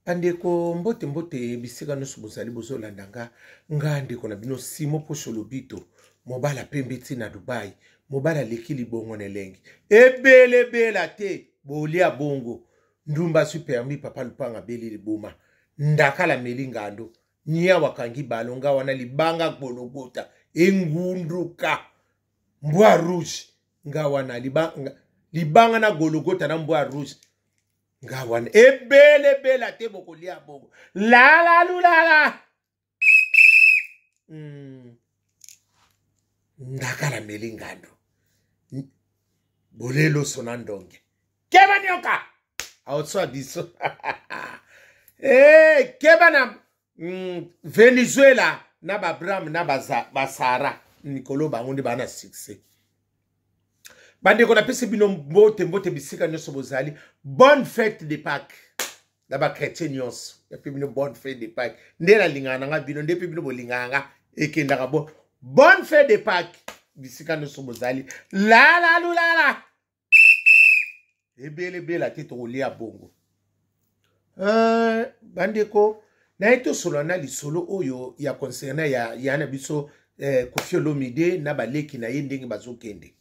Bandeko, mbote mbote bisika nyonso bozali bozolanda nga, nga ndeko na bino Simo Posho Lobito, mobala pembe ti na Dubai, mobala aleki libongo na elengi ebelebela te, bolia bongo ndumba azwi permis, papa lupanga abeli liboma, ndakala meli ngando, niawa akangi balo, nga wana libanga gologota engunduka mbwa rouge, nga wana libanga, libanga na gologota na mbwa rouge, nga wana ebelebela te, bokolia bongo lalalulala. Ndakala meli ngando boleloso na ndonge keba nioka aotswa biso. Hey, keba na Venezuela na babram na basara mikolo bango nde baa na succès. Bandeko, napesi bino mbote mbote bisika nyonso bozali. Bonne fête de Pâques na bachrétien nyonso. Nape bino bonne fête de Pâques. Nde nalingaka na nga bino, nde mpe bino bolingaka nga, ekendaka bo. Bonne fête de Pâques bisika nyonso bozali. Lalalulala ebelebela te, tokolia bongo. Bandeko, naye tosolola na lisolo oyo ya concerne ya na biso Koffi Olomide na baleki na ye ndenge bazokende.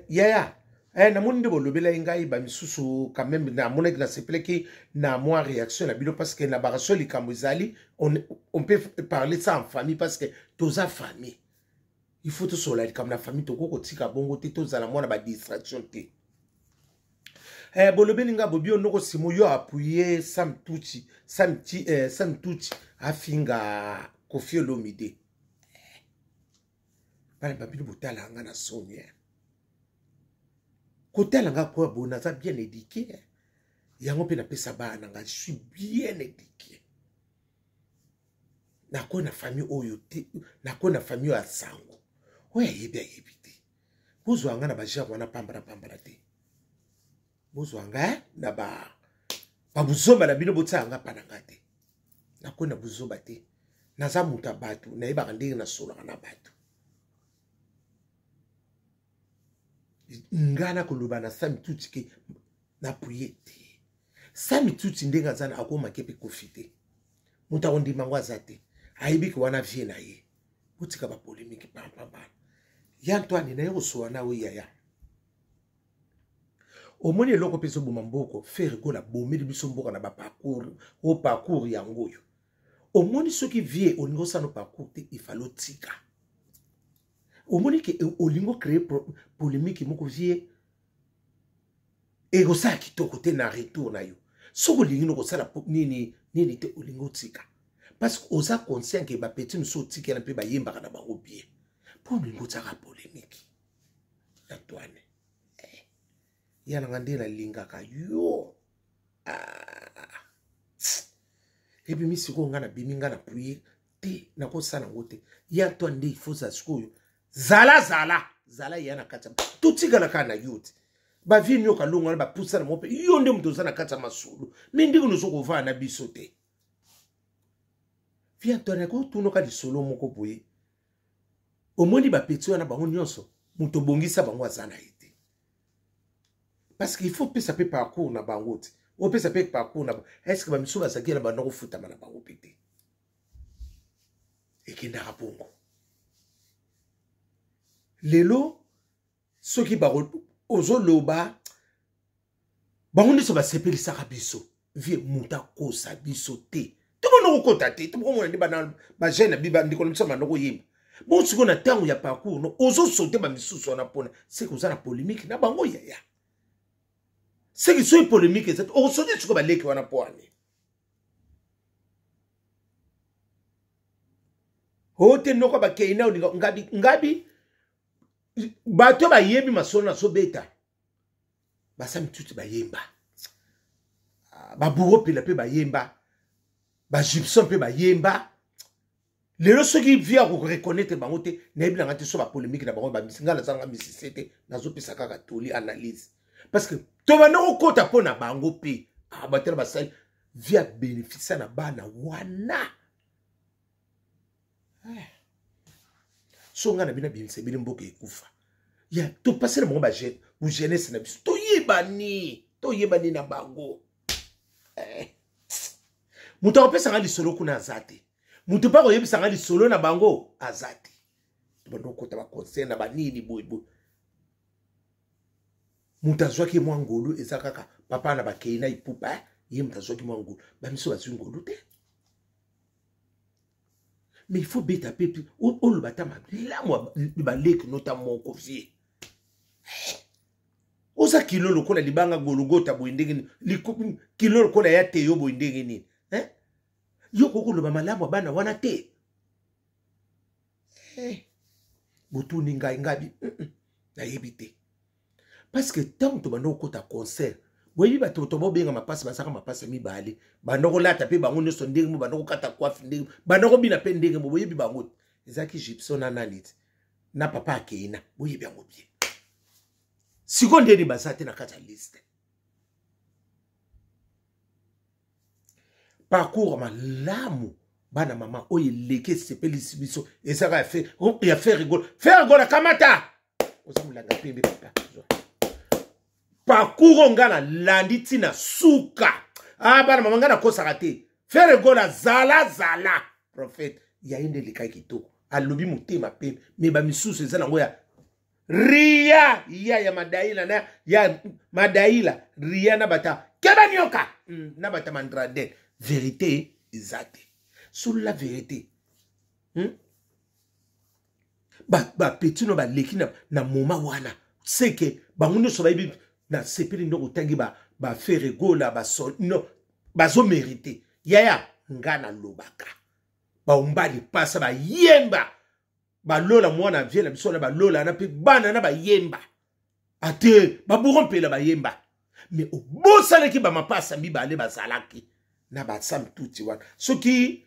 Yaya, namoni nde bolobelaki ngai bamisusu quand même, namonaki nasepelaki na mwa réaction na bino, parce que na baraso likambo ezali, on peut parler ça en famille, parce que toza famille, il faut tosolola likambo na famille, tokoki kotika bongo te, tozala mwana badistraction te. Bolobeli nga bobi onoko simo yo appuye Sam Tuchi, Sam Tuchi afinga Koffi Olomide. Bana babino botala nga na soni, Kotala nga koya boye, naza bien éduqué, yango mpe napesa bana na nga, je suis bien éduqué. Nakoyi na famille oyo te, nakoyi na famille oyo ya sango oyo ayebi ayebi te. Bozwa nga na bagenre wana pambana pambana te, bozwa nga na babuzomba na bino, botia nga pa na nga te. Nakoyi na buzoba te, naza moto ya bato, nayebaka ndenge nasolaka na bato. Nga nakoloba na Sami Tuti ke napuye te. Sami Tuti ndenge aza na akomaki mpe Koffi te, moto akondima yango aza te, ayebi ke wana vie na ye. Botika bapolemiki pampambana. Ya Antoine, naye kosowa na oyo yaya, omoni eloko mpe ezoboma mboko. Ferre Gola abomeli biso mboka na baparcours o parcours yango oyo omoni. Soki vie olingi osala no parcours te, ifale otika. Omoni ke olingi ocrée polémique moko, vie ekosala kitoko te na retour na yo. Soki olingi no kosala nini nini te, olingi otika, parce que oza conscient ke bapeti mosusu otikela mpe bayembaka na bango bien, mpo olingi otiaka polémique. Antoine, ya nanga nde nalingaka yo. Ah. Ebimi sikoyo, nga nabimi, nga na puye te, nakosala yango te. Ya Antoine nde ifo za sikoyo, zala zala zala ya na kati ya totikala kaka na yo te. Bavie nioka longo wana bapusana mo mpe yo nde moto oza na kati ya masolo, me ndenge nozo kovanda na biso te. Vie Antoine, akotunoka lisolo moko boye. Omoni bapeti wana bango nyonso, moto obongisa bango aza na ye te, parce que il faut opesa mpe parcours na bango te, opesa mpe parcours na bango. Est ce que bamisu bazalaki na banda kofutama na bango mpe te? Ekendaka bongo. Lelo soki ozoloba bango nyonso basepelisaka biso, vie moto akosa biso te, tobanda kokota te, tokomona nde bajeune na biba ndeko na biso banda koyemba. Bon, sikoyo na ntango ya parcours no ozosote bamisusu wana mpona seke oza na polémique na bango. Yaya, seke soki polémique eza te, okosote sikoyo baleki wana mpo ani o te noko bakei na olinga ngabi ngabi. Bato bayebi masolo nazobeta, basami tuti bayemba, baburo mpela mpe bayemba, bagipson mpe bayemba. Lelo soki vie akoreconnaître bango te, nayebi nanga te. So bapolémique na bango bamisi, ngai nazanga misise te, nazopesa kaka toli, analyse, parce que tobanda kokota mpo na bango mpe batela basali vie abénéficia na bana wana. So ngai na bino abimisa ebele, mboka ekufa ya topase na bango bajeunesse na biso, toyebani toyebani na bango. Moto akopesa nga lisolo kuna aza te. Moto mpe akoyebisa nga lisolo na bango aza te. Tobanda kokota baconcert na banini boyeboye. Moto azwaki mwa ngolu eza kaka papa na bakei na ipupa, eh? Ye moto azwaki mwa ngolu, bamiso bazwi ngolu te. Mais il faut beta mpe oloba ata malamu baleki nota moko vie. Oza kilo lokola libanga gologota boye ndenge nini? Kilo lokola ya teyo boye ndenge nini? Eh? Yo okoki koloba malamu ya bana wana te. Eh. Botuni ngai ngabi nayebi te. Parce que ntango tobanda kokota concert, boyebi bato to bobenga mapasi, bazalaka mapasi mibale, banda kolata mpe bango nyonso ndenge mo, banda kokata coiffe ndenge, banda kobina mpe ndenge mo, boyebi bango. Ezalaki Gibson na nani ti na papa Akeina, boyebi yango bien. Sikoyo ndeni baza te na kati ya liste. Parcours malamu bana mama oyo eleki esepelisi biso ezaka ya Ferre Gola. Ferre Gola kamata oza molanga pembe papa. Parcours oyo nga nalandi ntina suka. Ah, bana mama, nga nakosaka te. Ferre Gola zala zala prophète ya ye nde elekaki kitoko, alobi motema pembe. Me bamisusu eza nango ya ria ya ya madaila na ya madaila ria na bata keba nyoka na bata mandrade. Vérité eza te, sur la vérité. Bapeti no baleki na moma wana seke bango nyonso bayebi. Nasepeli ndoko otangi baFerre Gola basol no bazomérite. Yaya nga nalobaka baomba lipasa bayemba balola mwana vie na biso na balola na mpe bana na bayemba ate baburo mpela bayemba. Me obosanaki bamapasa mibale bazalaki na basam tuti wana. Soki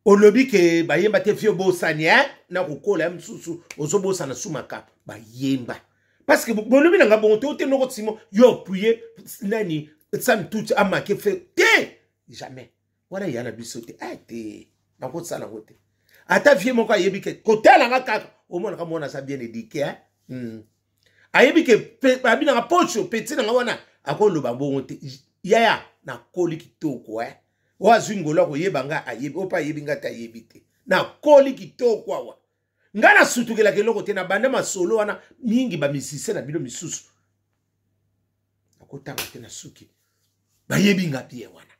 olobi ke bayemba te, vie obosani, eh? Na kokola ya mosusu ozobosana sumaka bayemba parce que bolobi na nga bongo te ote noko simo yo appuye nani sam tuti amake fe te jamais wana ya na biso te. Ah, te nakosala yango te. Ata vie moko ayebi ke kotala nga kaka omonaka mwana aza bien éduqué, eh? Ayebi ke abinaka pocho peti na nga wana akoloba bongo te. Yaya nakoli kitoko, eh? Oyo azwi ngolo akoyeba nga ayebi, oyo mpe ayebi nga te ayebi te. Nakoli kitoko awa nga nasutukelaka eloko te. Na banda masolo wana mingi bamisise na bino misusu nakotanga te na suki bayebi nga bien wana.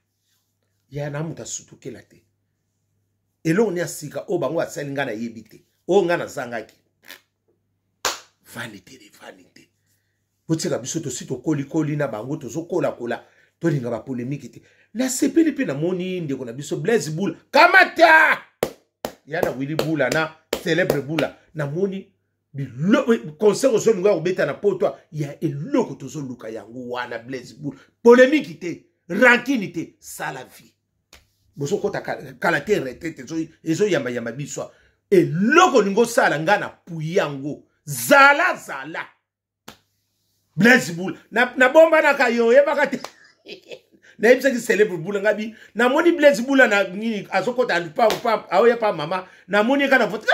Ya na moto asutukela te eloko ni ya sika oyo bango basali nga nayebi te, oyo nga nazangaki. Vanité de vanité, botika biso tosi tokolikoli na bango, tozokolakola, tolinga bapolemiki te. Nasepeli mpe namoni ndeko na biso Blaise Bula kamata ya na Willy Bula na célèbre Bula. Namoni concert ozolinga ya kobeta na poto ya eloko tozoluka yango wana. Blaise Bula, polemiki te, rankini te, sala vie. Bozokota kala te, retraite ezoyambayamba biso. Eloko olingi osala nga na puyi yango, zala zala Blaise Bula. Nabombanaka yo oyebaka te. Nayebisaki célèbre Bula ngabi namoni Blaise Bula na nini azokota lupango pa aoya pa mama, namoni eka na vote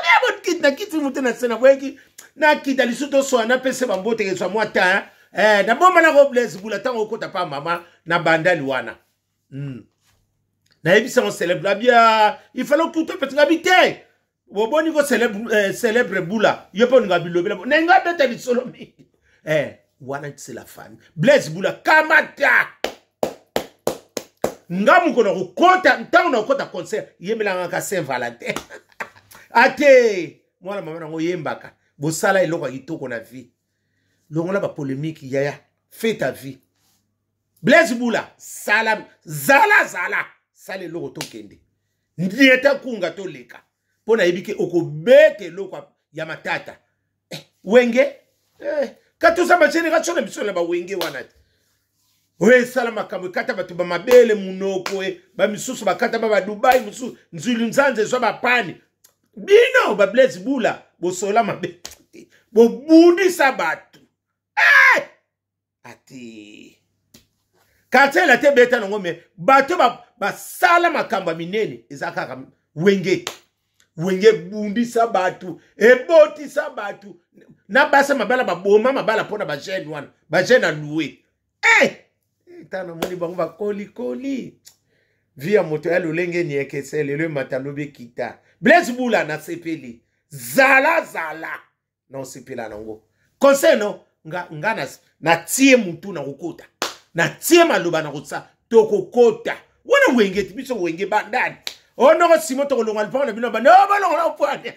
nakiti mote na se naboyaki nakita lisu tosoa napesa bambote ezwa mwa ta, eh, nabombanaka Blaise Bula ntango okota pa mama na bandali wana. Nayebisa ngo célèbre abia il fallait okuta peti ngabi te boboni ko célèbre, eh, célèbre Bula yo mpe olinga bilobela na nga beta lisolo mingi, eh, wana c'est la famille. Blaise Bula kamata nga mokolo nakokota ntango nakokota concert yembelanga ka Saint Valentin ate mwana mama nango oyembaka bosala eloko ya kitoko na vie, longola bapolémique yaya, fais ta vie. Blaise Bula sala zala zala sala eloko tokende ndieta kunga toleka mpo nayebi ke okobeta eloko ya matata, eh, wenge, eh, katoza bagénération na biso na bawenge wana te oyo esala makambo ekata bato bamabele munoko e bamisusu bakata ba badubai mosusu nzulu nzanza ezwa bapani bino baBlaise Bula bosola mabe bobundisa bato, eh! Ate quartier la te beta nango me bato basala makambo ya minene eza kaka wenge. Wenge ebundisa bato, ebotisa bato na basa mabala, baboma mabala mpona bajeune wana, bajeune alue, eh! Ntango namoni bango bakolikoli. Vi ya moto ya lolenge niekese lelo emata lobi ekita. Blaise Bula nasepeli. Zala zala. Na osepela nango. Conseil no nga nga na natie mutu na kokota. Natie maloba na kotsa tokokota. Wana wenge ti biso wenge bandani. Oh noko simo tokolonga lupango na bino bande. Oh balongola pwani.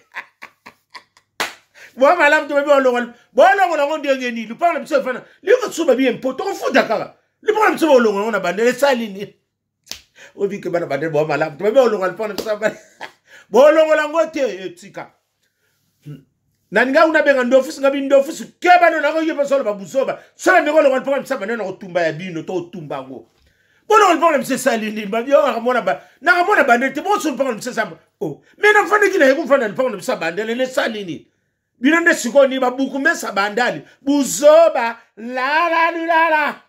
Bo malamu to bolongola. Bolongola ngo ndenge nini? Lupango na biso efana. Liko tsuba bien po tokofuta kaka. Lupango na biso bolongola ngo na bande esali nini? Obike bana bande bo malamu to bolongola lupango na biso bande. Bolongola ngo te etika. Nalinga una benga ndofusu nga bindofusu keba no nako yepa solo babuzoba solo ndeko longa lupango na biso bande na kotumba ya bino to kotumba ngo. Bolongola lupango na biso esali nini? Babi oyo nakamona ba nakamona bande te boso lupango na biso esamba. Oh, me nafandaki na ye kofanda lupango na biso ya bandele na esali nini? Bino nde sikoyo nini babuku mesa bandali buzoba lala lulala.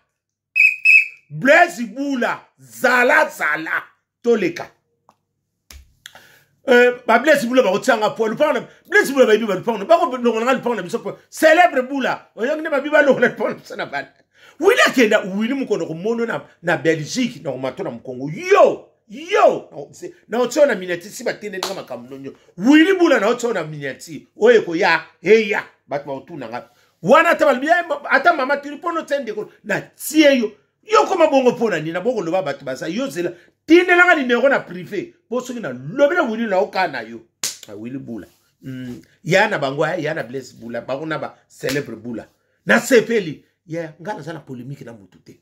Blaise Bula zala zala toleka. Ba Blaise Bula bakotianga po lupango na Blaise Bula bayebi ba lupango na bakolongola nga lupango na biso po célèbre Bula oyoki nde babi balongola lupango na biso na bana. Wili akenda Wili mokono komono na Belgique na komato na mokongo yo yo na otio na miniature si batendeli nga makambo nonyo Wili Bula na otio na miniature oyo ekoya eya bato bakotuna nga wana ata balobi ata mama tuni mpo notia ndeko na tie yo yo koma bongo mpo na nini na bokoloba bato baza yo zela tindelanga nimero na privé mpo soki nalobi na Wili na okaa na yo Wili Bula ya na bango ya na Blaise Bula bango na ba célèbre Bula nasepeli ya nga naza na polémique na motu te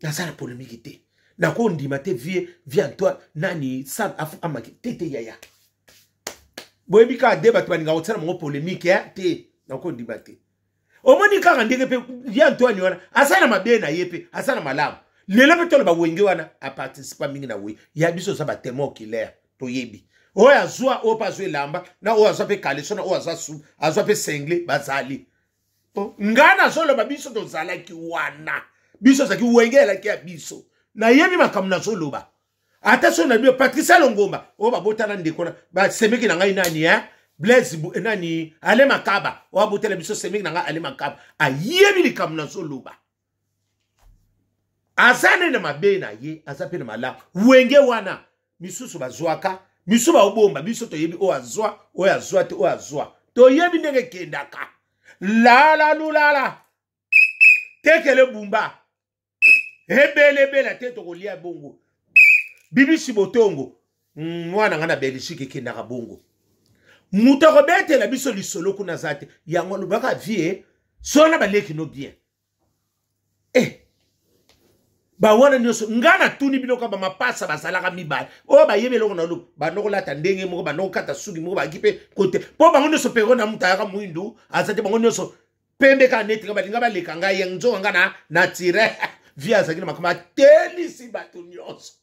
naza na polémique te nakondima te vie vie Antoine nani sam amaki te te yaya boyebi kaka de bato balingaka kotiala bango polémique te nakondima te omoni kaka ndenge mpe ye Antoine wana aza na mabe na ye mpe aza na malamu lelo mpe toloba wenge wana aparticipa mingi na wenge ya biso oza batémoin oculaire toyebi oyo azwa oyo mpe azwa elamba na oyo azwa mpe kaleso na oyo azwa su azwa mpe sengle bazali nga nazoloba biso tozalaki wana biso ozalaki wenge elaki ya biso nayebi makambo nazoloba ata soki na bino Patricia Longomba oyo babotana ndeko na basemeki na ngai nani Blaise nani Ale Makaba oyo abotela biso semeki na ngai Ale Makaba ayebi likambo nazoloba aza nde na mabe na ye aza mpe na malamu wenge wana misusu bazwaka misusu baobomba biso toyebi oyo azwa oyo azwa te oyo azwa toyebi ndenge ekendaka lala lulala tekele bumba ebelebela te tokolia bongo bibisi botongo mwana nga na Belgique ekendaka bongo moto akobetela biso lisolo kuna aza te yango alobaka vie sona baleki no bien bawana nyonso nga natuni bino kaka bamapasa bazalaka mibale oyo bayebi eloko na lobo banda kolata ndenge moko banda kokata suki moko bayaki mpe kote mpo bango nyonso pero na moto ayaka mwindu aza te bango nyonso pembe kaka neti nga balinga baleka ngai ya nzoka nga na naturel vie azalaki na makambo atelisi bato nyonso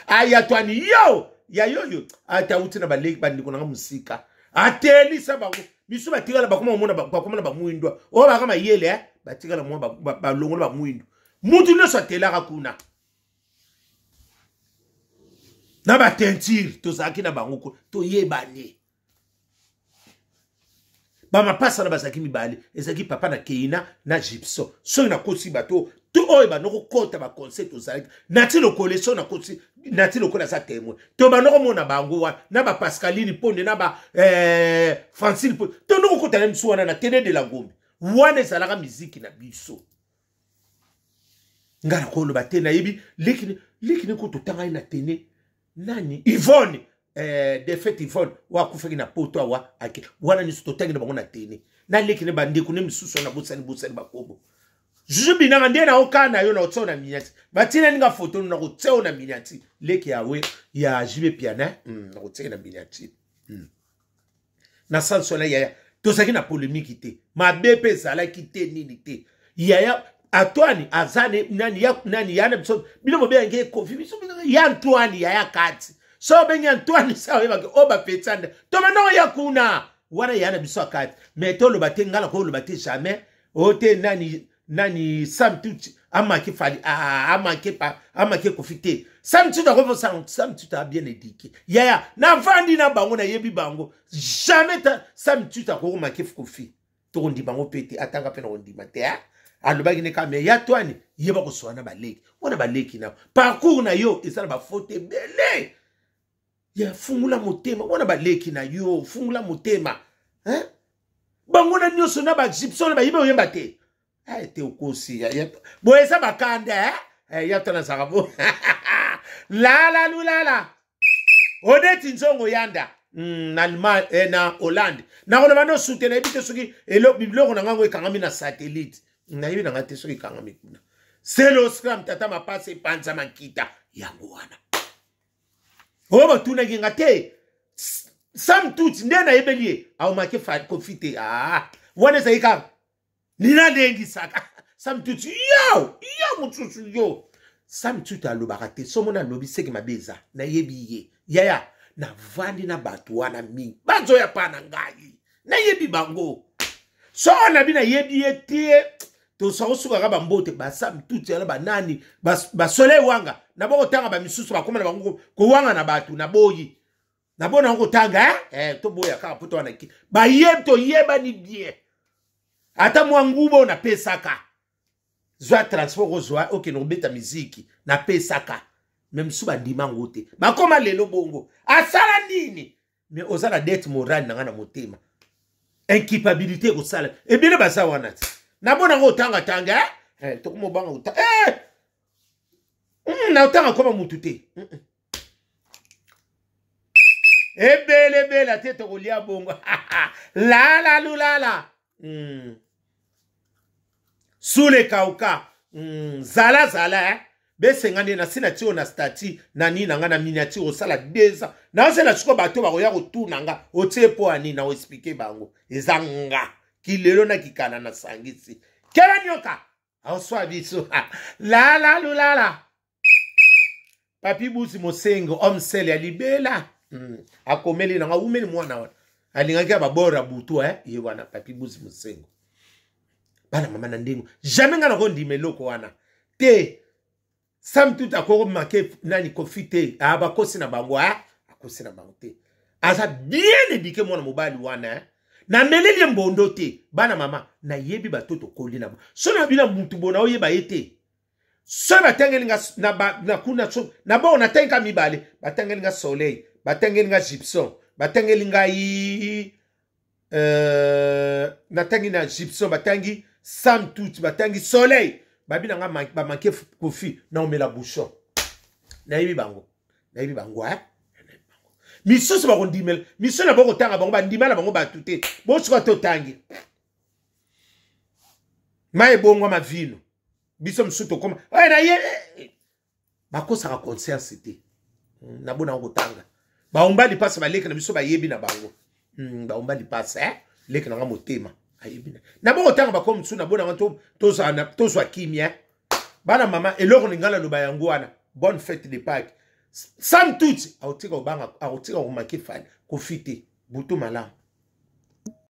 ayatwani yo ya yoyo ata auti na baleki bandeko na nga mosika atelisa bango biso batikala bakoma komona bakoma na bamwindwa oyo baka mayele batikala mwa balongola bamwindu mutu nyonso atelaka kuna na bateinture tozalaki na bango toyebani bamapasa na bazalaki mibale ezalaki papa na Keina na Gibson soki nakosi bato to oyo banda kokota baconseil tozalaki nati lokole soki nakosi nati lokole aza témoin to banda komona bango wana na bapascaline mponde na ba Francine mponde tondo kokota na biso wana na tene de la Gombe wana ezalaka miziki na biso nga nakoloba te nayebi lekini lekini ko totangani na tene nani Yvonne defete Yvonne oyo akufaki na poto awa ake wana nyonso totangi na bango na tene naleki ne bandeko ne misusu wana bosani bosani bakobo juju binanga nde na okaa na yo na otia na miniati batinani nga foto na kotia na miniati leki ya we ya jibe piana na kotia na miniati Na sanso na yaya tozalaki na polémique te mabe mpe ezalaki te nini te yaya Antoine aza nani ya nani ya na biso bino bobengi ye Kofi biso ya Antoine yaya kati so obengi Antoine sa oyebaki oyo bapetisa nde tobanda oya kuna wana ya na biso akati mais toloba te nga nakoloba te jamais oyo te nani nani Sam Tuti amaki Fally amaki pa amaki Kofi te Sam Tuti akoki Sam Tuti a bien éduqué yaya navandi na bango nayebi bango jamais ta Sam Tuti akoki maki Kofi tokondima yango mpe te atanga mpe nakondima te. Alobaki ne kaka me ya twani yeba kosola na baleki wana, baleki na parcours na yo eza na bafaute ebele. Ya fungula motema wana, baleki na yo, fungula motema, hein? Bango na nyonso na baegyptien na bayebi oyemba te. Eh, te okosi boye eza bakanda, eh? Eh, ya tana azalaka bo lala lulala odeti nzongo yanda na Allemagne, na Hollande. Nakoloba no sute nayebi te soki biloko na ngango ekangami na satellite. Nayebi na ngai te soki ekangami kuna. Selo scram tata mapasa epanza makita yango wana oyo batunaki nga te. Sam Tuti nde nayebeli ye aomake Kofi te. Ah, wana ezali kaka nina ndengisaka Sam Tuti yo yo mosusu yo. Sam Tuti alobaka te. Somona alobi seki mabe eza. Nayebi ye yaya, navandi na bato wana mingi, bazoya pa na ngai, nayebi bango. So nabi nayebi ye te, tosakosukaka bambote basam Tuti wana banani basoleil wanga na bokotanga bamisusu bakoma na bango kowanga na bato. Naboyi nabona yango kotanga, eh? Eh, toboya kaka po towana bayebi, toyebani bien. Ata mwa nguba oyo napesaka, zwa transport ozwa okende kobeta miziki, napesaka me mosusu bandima yango te. Bakoma lelo bongo asala nini? Me oza na dette morale na ngai na motema, incapabilité ekosala ebele baza wana ti nabona yango otangatanga, eh? Eh, tokomobanga ota eh! Na otanga koma mutu te. Ebele ebele te tokolia bongo lala lulala. Sule kauka, zala zala, eh? Besenga nde nasi na tio na statut na nini na nga na miniature osala 2 ans nazela sikoyo bato bakoya kotuna nga otie mpo ya nini na oexplike bango eza nga kilelo na kikala nasangisi kela nyoka aoswa biso lala lulala. Papi Buzi Mosengo, homme sel ya libela. Akomeli nanga awumeli mwana wana alingaki ya babor ya butu, eh? Ye wana Papi Buzi Mosengo. Bana mama na ndenge jamais ngai nakondima eloko wana te. Sam Tut akoko make nani Kofi te. Ah, bakosi na bango, ah? Akosi na bango te, aza bien éduqué mwana mobali wana, eh? Nameleli ye mbondo te. Bana mama, nayebi bato tokoli na so na bino mutu bona oyeba ye te. Soki batangeli nga na kuna so na bongo natangi ka mibale, batangeli nga Soleil, batangeli nga Gibson, batangeli ngai natangi na Gibson, batangi Sam Tut, batangi Soleil, babi na nga bamanke Kofi na omela bouchon. Nayebi bango, nayebi bango, eh? Misusu bakondimela misusu na bokotanga bango bandima na bango bato te. Bosuka totangi mai ebongwama vino, biso mosusu tokoma oyo na ye bakosaka conscience te. Nabona kotanga baomba lipasa baleki na biso bayebi na bango. Baomba lipasa, eh? Leki na nga motema ayebi na bokotanga bakoma mosusu nabona nga tozwa kimia. Bana mama, eloko ninga naloba yango wana. Bonne fête de Pâques. Sam Tuti akotika kobanga, akotika komake Fally Kofi te. Butu malamu.